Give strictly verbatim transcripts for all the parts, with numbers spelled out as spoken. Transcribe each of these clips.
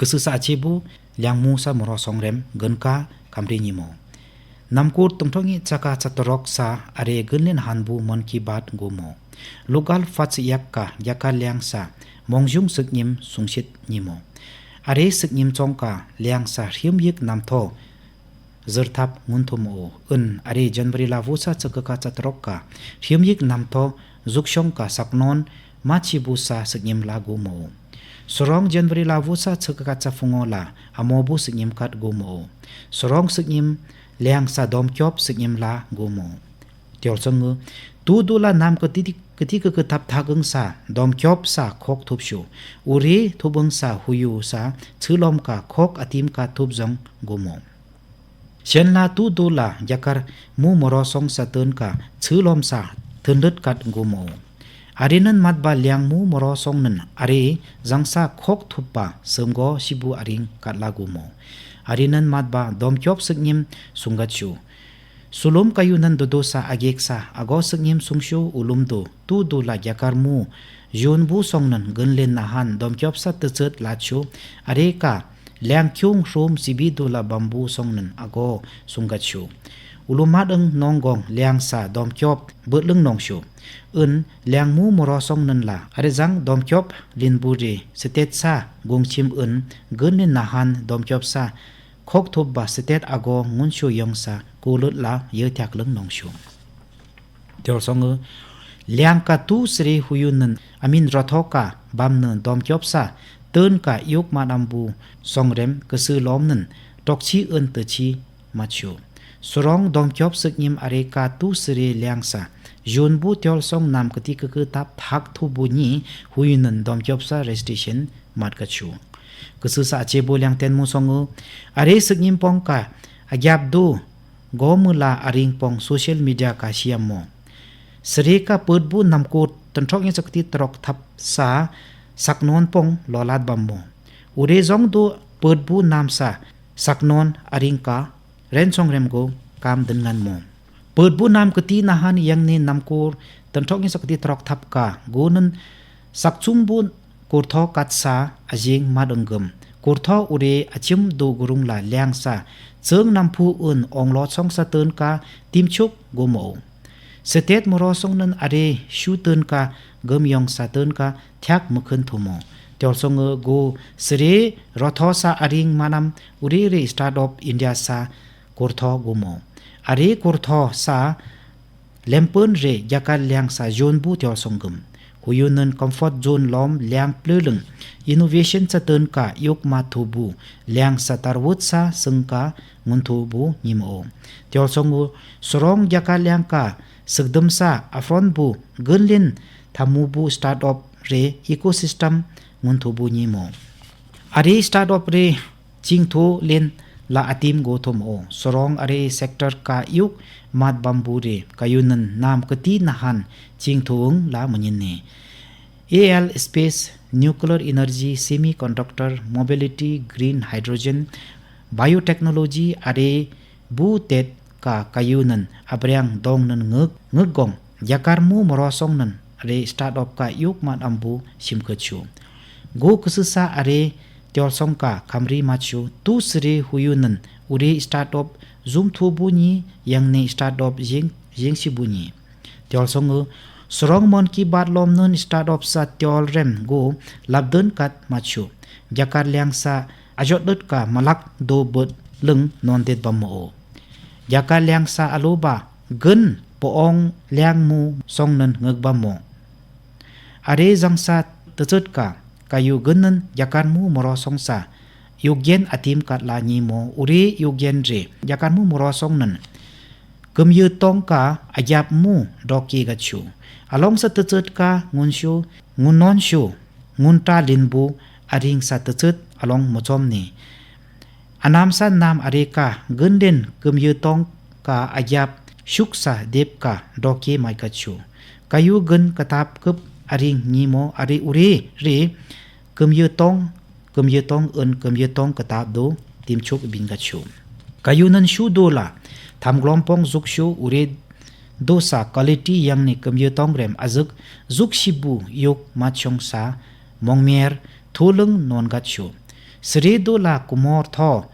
Kesesa achebu, liangmu sa moro songrem, genka kamri nyimo. Namkur tengthongi chaka chatarok sa are genlen hanbu Mann Ki Baat gumo. Lugal fat se yak ka gyakar liang sa mongjung seknyim sungsit nyimo. Are seknyim chongka liang sa hriemyik namtho zerthap ngunthumo. Un are January lavusa chekaka chatarok ka hriemyik namtho zukshong ka saknon machibu sa seknyim la gumo. Sorong January lavusa chekaka chafungo la amobu seknyim kat gumo. Sorong seknyim liang sa domkyop seknyim la gumo. Tiolsong ngu, tudu la nam keti keti keke tap thagung sa domkyop sa khok thupshu. Uri thubung sa huyu sa chulom ka khok atim ka thupzong gumo. Shenla tudu la gyakar mu moro song sa tun ka chulom sa tunlut kat gumo. Arinan matba liang mu moro song nan ari zangsa khok thuppa semgo sibu aring kat la gumo. Arinan matba domkyop seknyim sunggat shu. Sulum kayunan dudu sa agek sa ago seknyim sungshu ulum du tudu la gyakar mu yunbu song nan genlen nahan domkyop sa techet latshu. Are ka liang kyung hrum sibi du la bambu song nan ago sunggat shu. Ulumat eng nonggong liang sa domkyop betleng nongshu. Un liang mu moro song nan la are zang domkyop linbu re setet sa gungchim un genlen nahan domkyop sa khok thupba setet ago ngunshu yong sa kulut la yetyak leng nongshu. Tiolsong ngu, liang ka tu sri huyun nan amin rotho ka bam nan domkyop sa tun ka yuk manambu songrem kesu lom nan tokchi un techi matshu. Sorong domkyop seknyim are ka tu sri liang sa yunbu tiolsong nam keti keke tap thak thubu nyi huyun nan domkyop sa registration mat katshu. Kesesa achebu liang ten mu song ngu, are seknyim pong ka agyap du gomula aring pong social media ka siam mo. Sri ka putbu namkur tentrok ngi sakti trok thap sa saknon pong lolat bam mo. Ure zong du putbu nam sa saknon aring ka ren songrem go kam den ngan mo. Putbu nam keti nahan yang ni namkur tentrok ngi sakti trok thap ka gunun sakchungbu kurtho katsa ajing mat enggem. Kurtho ure achim du gurung la liang sa cheng namphu un onglo song sa tun ka timchuk gumo. Setet moro song nan are shu tun ka gem yong sa tun ka thiak mukhen thumo. Tiolsong ngu gu sri rotho sa aring manam uri re start up India sa kurtho gumo. Are kurtho sa lempun re gyakar liang sa yunbu tiolsong gem. Huyun nan comfort zone lom liang plulung innovation sa tun ka yuk ma thubu liang sa tarwut sa sengka ngunthubu nyimo. Tiolsong ngu sorong gyakar liang ka sekdem sa afron bu genlin thamubu start up re ecosystem ngunthubu nyimo. Are start up re chingthu len la atim go thum o. Sorong are sector ka yuk mat bambu re kayunan nam keti nahan chingthu ung la munyin ne. A L space, nuclear energy, semiconductor, mobility, green hydrogen, biotechnology are bu tet ka kayunan abriang dong nan ngek ngek gong. Gyakar mu moro song nan re start up ka yuk mat ambu simkhet shu. Gu kesesa are tiolsong ka kamri mat shu tu sri huyun nan uri start up zumthubu nyi yang ni start up jing jing sibu nyi. Tiolsong ngu sorong Mann Ki Baat lom nan start up sa tiol rem gu labden kat mat shu. Gyakar liang sa ajot dot ka malak do bot leng non det bam mo o. Gyakar liang sa alu ba gen poong liang mu song nan ngek bam mo. Are zang sa techet ka kayu gen nan gyakar mu moro song sa yugyen atim kat la nyi mo uri yugyen re gyakar mu moro song nan kemye tong ka agyap mu doki gat shu. Along sa techet ka ngunshu ngunon shu ngunta linbu aring sa techet along mochom ni. Anam sa nam are ka genden kemye tong ka agyap shuk sa dep ka doki mai gat shu. Kayu gen katap kep aring nyi mo are uri re kemye tong kemye tong en kemye tong katap do timchuk bin gat shu. Kayunan shu do la tham glompong zuk shu uri do sa quality yang ni kemye tong rem azuk zuk sibu yuk machong sa mongmer thuleng non gat shu. Sri du la kumor tho,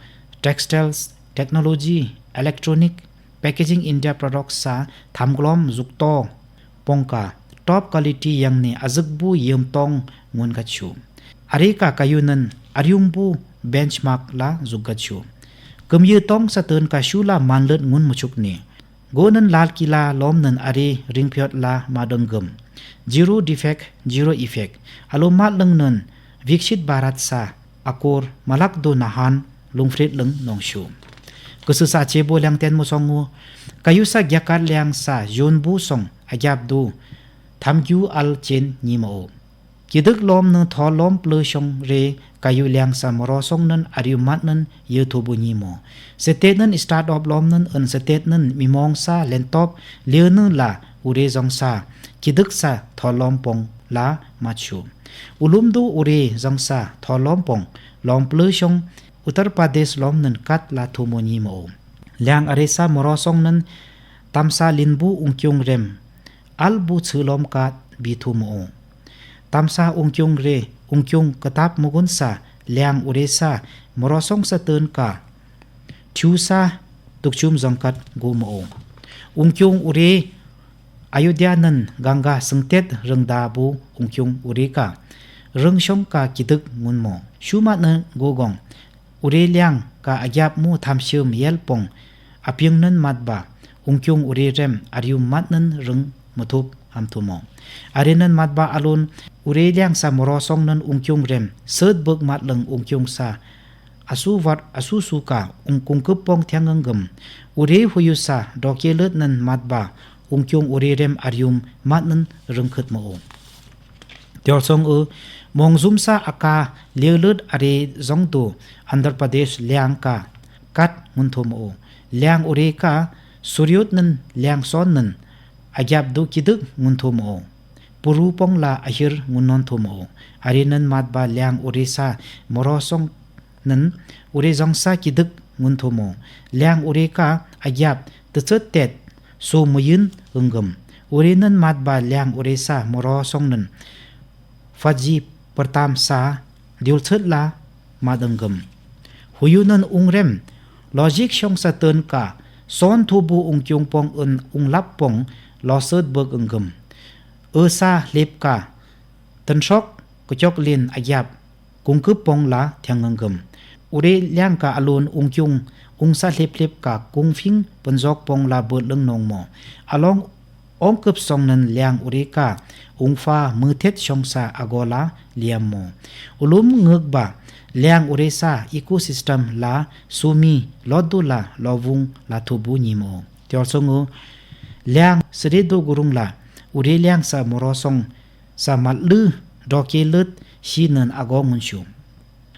textiles, technology, electronic, packaging India products sa thamglom zukto pongka top quality yangne azükbu yemtong ngun gatshu. Are ka kayunün aryumbu benchmark la zuk gatshu. Kümyü tong sa tönka shu la manlöt ngun muchukne. Gonün lal kila lomnün are ringpyot la madangüm. Zero defect, zero effect. Alo matlüngnün Viksit Bharat sa akor malak du nahan lungfrit lüng nongshu. Küsü sa chebu liang ten musongu. Kayu sa gyakar liang sa yunbu song agyap du thamgyu al chen nyimo. Kidük lomnü tholom plüshong re kayu liang sa moro songnün aryum matnün yethubu nyimo. Setetnün start up lomnün ün setetnün mimong sa lentop lianü la ure zong sa kidük sa tholom pong la matshu. Ulumdu ure zong sa tholom pong lom plüshong Uttar Pradesh lomnün kat la thumu nyimo. Liang are sa moro songnün tamsa linbu ungkyung rem albu chülom kat bithumu. Tamsa ungkyung re, ungkyung katap mugun sa, liang ure sa, moro song sa tönka thiu sa tukchum zongkat gumo. Ungkyung ure Ayodhyanün Ganga sengtet rengdabu ungkyung ure ka rengshong ka kidük ngunmo. Shumatnü gugong ure liang ka agyap mu thamshüm yelpong apyüngnün matba ungkyung ure rem aryum matnün reng muthup hamthumo. Arenün matba alun ure liang sa moro songnün ungkyung rem sötbük matlüng ungkyung sa asu wat asu suka ungkungküp pong thiangngüm. Ure huyu sa dokelötnün matba ungkyung ure rem aryum matnün rengkhütmo. Tiol song u, mongzum sa aka lialut are zong du Andhra Pradesh liang ka kat ngunthumo. Liang ure ka suryutnün liang sonnün agyap du kidük ngunthumo. Puru pong la ahir ngunnonthumo. Arenün matba liang ure sa moro song nün ure zong sa kidük ngunthumo. Liang ure ka agyap tetsöt tet su muyün ünggüm. Urenün matba liang ure sa moro songnün faji pertam sa diultsöt la madünggüm. Huyunün ungrem lojik shong sa tönka sonthubu ungkyung pong ün unglap pong losötbük ünggüm. Ösa lepka tensok kechoklin agyap kungküp pong la thiangngüm. Ure liang ka alun ungkyung ungsa lip lip ka kungfing penzok pong la bötlüng nongmo. Along ongküp songnün liang ure ka ungfa müthet shong sa ago la liammo. Ulum ngükba liang ure sa ecosystem la sumi lotdu la lovung la thubu nyimo. Tiol song u, liang sri du gurung la ure liang sa moro song sa matlü dokelöt shinün ago ngunshu.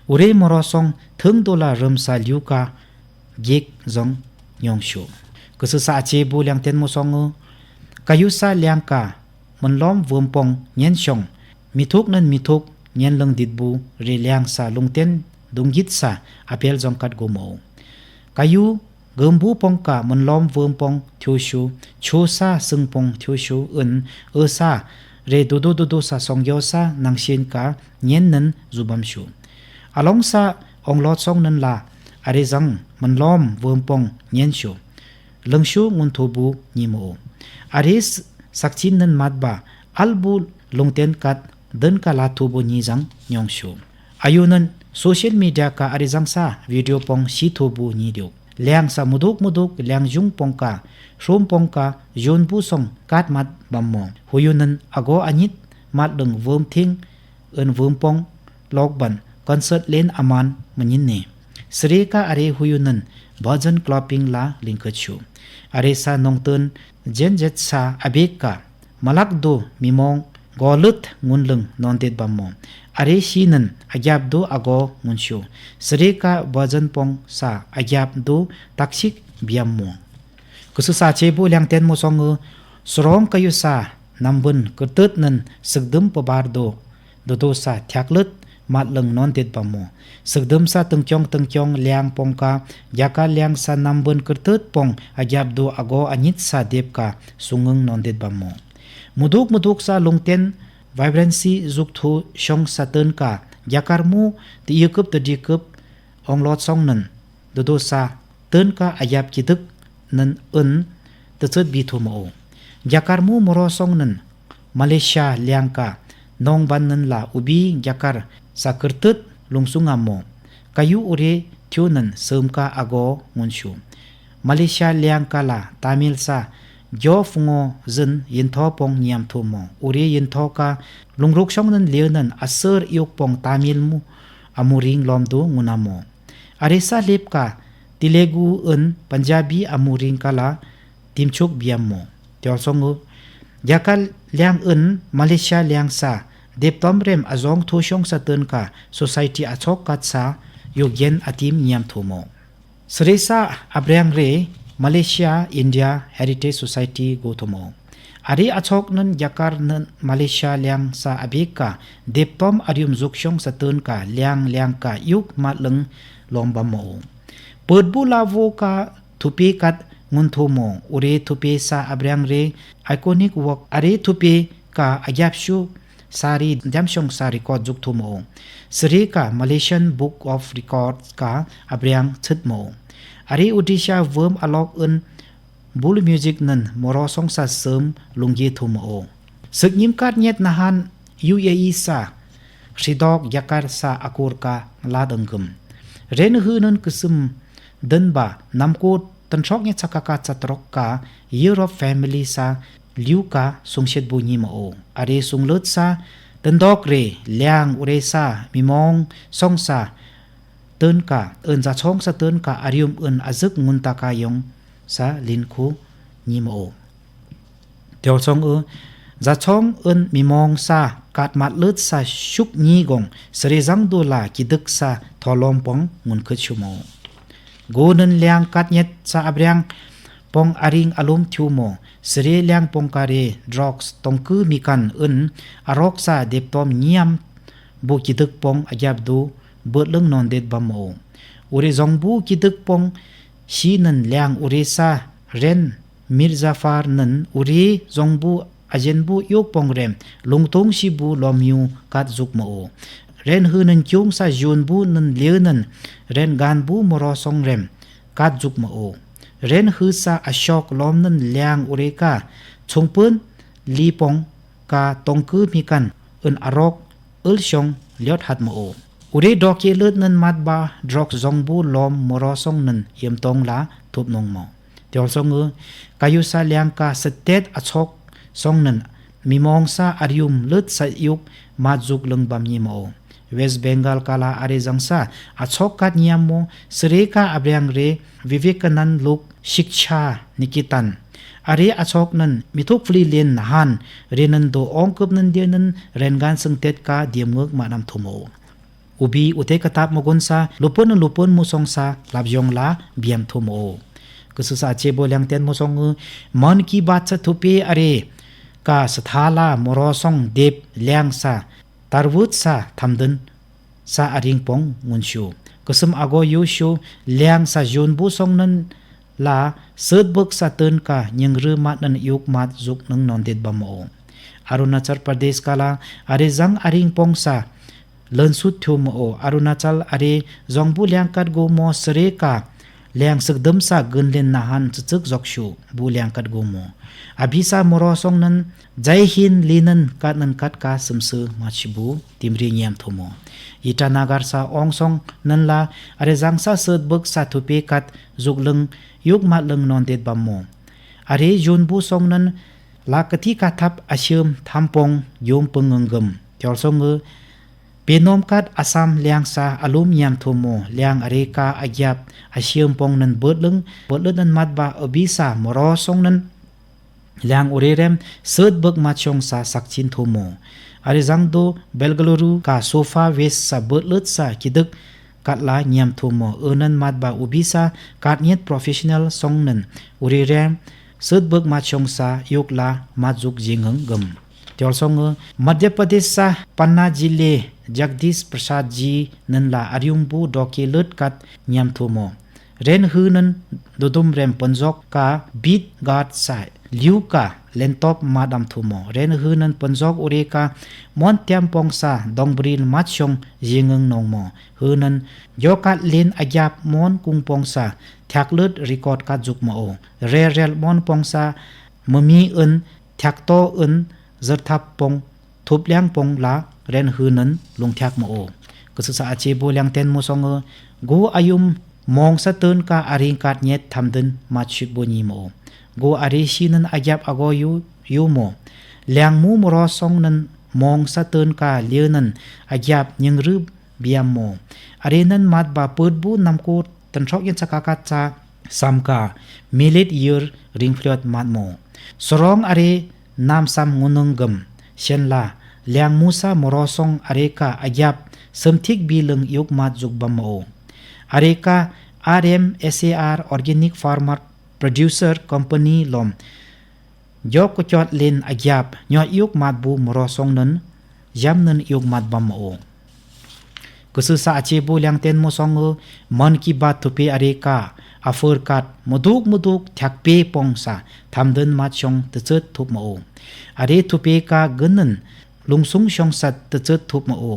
Ure moro song thüngdu la rüm sa liu ka gek zong nyongshu. Küsü sa achebu liang ten musong u, kayu sa liang ka münlom wümpong nyenshong mithuknün mithuk nyenlüng ditbu re liang sa lungten dunggit sa apel zongkat gumo. Kayu gümbu pong ka münlom wümpong thiushu, chosa süngpong thiushu ün, ösa re dudu dudu sa songyosa nangshin ka nyennün zubamshu. Along sa onglot songnün la are zang münlom wümpong nyenshu. Lüngshu ngunthubu nyimo. Are s-, sakchinnün matba albu lungten kat dünka la thubu nyi zang nyongshu. Ayunün social media ka are zang sa video pong shi thubu nyi diuk. Liang sa muduk muduk liang jung pong ka, shum pong ka, junbu song kat mat bammo. Huyunün ago anyit matlüng wüm thing, ün wümpong lokban concert len aman münyinne. Sri ka are huyunün bhajan clubbing la lingkütshu. Are sa nongtün jenjet sa abek ka malak du mimong golut ngunlüng nondet bammo. Are shinün agyap du ago ngunshu. Sri ka bhajan pong sa agyap du taksik biammo. Küsü sa chebu liang ten musong u, surong kayu sa nambün kürtütnün sükdüm pabar du dudu sa thiaklut matlüng nondet bammo. Sükdüm sa tüngkyong tüngkyong liang pong ka, gyaka liang sa nambün kürtüt pong agyap du ago anyit sa dep ka sungüng nondet bammo. Muduk muduk sa lungten vibrancy zukthu shong sa tün ka, Jakarmu, te yekep te dikep, onglot song nen, dodo sa, ten ka ayap kidek nen en, te set bi tumo o. Jakarmu moro song nen, Malaysia liang ka, nong ban nen la ubi jakar sa kertet lungsung amo. Kayu ure tiunen sem ka ago ngunshu. Malaysia liang ka la Tamil sa, jo fungo zen yentho pong nyiam tumo. Ure yentho ka lungruk song nen lienen aser iuk pong Tamil mu amuring lom du ngunamo. Are sa lep ka Telugu en Punjabi amuring ka la timchuk biamo. Tiol song u, Jakar liang en Malaysia liang sa, deptom rem azong thushong sa ten ka society achok kat sa, yugyen atim nyiam tumo. Sere sa abriang re Malaysia India Heritage Society go tumo. Are achok nen Jakar nen Malaysia liang sa abik ka deptom arium zukshong sa ten ka liang liang ka yuk matleng lom bamo. Petbu lavo ka thupi kat ngun tumo, ure thupi sa abriang re iconic work are thupi ka agyapshu sari diamshong sa record zuk tumo. Sere ka Malaysian Book of Records ka abriang tsetmo. Are Odisha wem alok en bul music nen moro song sa sem lunggi tumo. Seknyim kat nyet nahan U A E sa ridok Jakar sa akur ka la denggem. Ren hu nen kesem den ba namkut tentrok nyet sa kakat sa trok ka Year of Family sa liu ka sungshet bu nyimo. Are sunglet sa tendok re liang ure sa mimong song sa ten ka en zachong sa ten ka arium en azek ngun ta ka yong sa linkhu nyimo. Tiol song u, zachong en mimong sa kat matlet sa shuk nyi gong sere zang du la kidek sa tholom pong ngun ketshumo. Gu nen liang kat nyet sa abriang pong aring alum thiumo, sere liang pong kare drugs tongku mikan en arok sa deptom nyiam bu kidek pong agyap du betleng nondet bamo. Ure zong bu kidek pong shi nen liang ure sa ren Mir Zafar nen uri zong bu ajen bu yuk pong rem lungtung shi bu lom yu kat zuk mo. Ren hu nen kyung sa jun bu nen liu nen ren gan bu moro song rem kat zuk mo. Ren hu sa ashok lom nen liang ure ka chungpun li pong ka tongku mikan en arok el shong liot hat mo. Ure dok ye lut nen mat ba drok zong bu lom moro song nen yem tong la tup nong mo. Tiol song u, kayu sa liang ka setet achok song nen mimong sa arium lut sa yuk mat zuk leng bam nyi mo. West Bengal ka la are zang sa achok kat nyiam mo, sere ka abriang re Vivekanand Lok Shiksha Niketan. Are achok nen mithuk fli lien nahan re nen do ong kup nen die nen ren gan sengtet ka diem nguk ma nam thu mo. Ubi ute katap mugun sa lupun lupun musong sa lap yong la biam thu mo. Kesu sa ache bo liang ten musong u, Mann Ki Baat sa thupi are ka sethala moro song dep liang sa tarwut sa thamden sa aring pong ngun shu. Kesem ago yu shu liang sa jun bu song nen la set bek sa ten ka nyengre mat nen yuk mat zuk neng non det bam mo. Arunachal Pradesh ka la are zang aring pong sa len sut thu mo. Arunachal are zong bu liang kat gu mo sere ka liang sekdem sa gen len nahan tsetsek zok shu bu liang kat gu mo. Abi sa moro song nen Jai Hind linen kat nen kat ka semse mat shi bu timri nyiam thu mo. Itanagar sa ong song nen la are zang sa set bek sa thupi kat zuk leng yuk mat leng non det bam mo. Are jun bu song nen la keti ka thap ashem thampong yom pengengem. Tiol song u, Penom kat Assam liang sa alum nyiam thu mo, liang are ka agyap ashem pong nen bet leng, bet leng nen mat ba abi sa moro song nen liang ure rem set bek mat shong sa sakchin thu mo. Are zang do Bengaluru ka Sofa West sa bet let sa kidek kat la nyiam thu mo. Enen mat ba ubi sa kat nyet professional song nen ure rem set bek mat shong sa yuk la mat zuk jingeng gem. Tiol song u, Madhya Pradesh sa Panna jile Jagdish Prasad ji nen la arium bu doke let kat nyiam thu mo. Ren hu nen dudum rem penzok ka Beat Gat sa liuka lentop madam thumo. Ren hünan penzok ureka mon tiam pongsa dongbril matshong yingeng nongmo. Hünan yokat lin agyap mon kung pongsa thiaklut record kat jukmo o. Rerel mon pongsa memi en thiakto en zerthap pong thupliang pong la ren hünan lungthiakmo o. Kususa achibu liang ten musong e, gu ayum mongsa tenka aringkat nyet thamden matshibunyi mo o. Gu ari shinen agyap ago yu, yumo. Liangmu murosong nen mongsa tenka lienen agyap nyingru biammo. Arinen matba putbu namku tentrok yen sakakat sa samka milit yur ringpriot matmo. Sorong ari namsam ngununggem shenla liangmusa murosong areka agyap semthik bileng yuk mat jukbammo o. Areka R M S A R Organic Farmer Producer Company lom jok kuchot lin agyap nyot yuk matbu murosong nen yamnen yuk matbammo o. Kususa achibu liang ten musong e, Mann Ki Baat thupi areka aferkat muduk muduk thiakpe pongsa thamden matshong techet thupmo o. Are thupi ka genen lungsung shongsat techet thupmo o.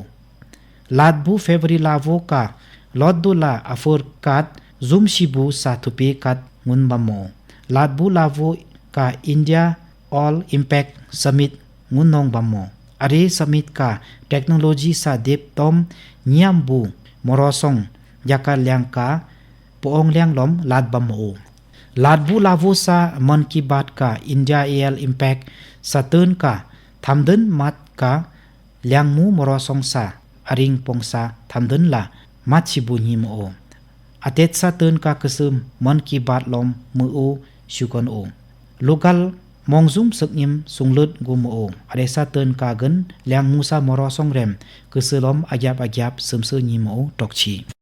Latbu February lavu ka lotdula aferkat zumshibu sa thupi kat ngunbammo. Latbu lavu ka India Oil Impact Summit ngunongbammo. Are summit ka technology sa deptom nyiambu murosong yakar liang ka puong liang lom latbammo o. Latbu lavu sa Mann Ki Baat ka India Oil Impact sa tenka thamden mat ka liangmu murosong sa aring pongsa thamden la matsibunyi mo o. Atet sa tenka kesem Mann Ki Baat lom mu o shugon o. Lugal mongjum seknyim sunglut gu mo o. Are sa tenka gen liangmusa murosong rem keselom agyap agyap semsenyi mo o tokchi.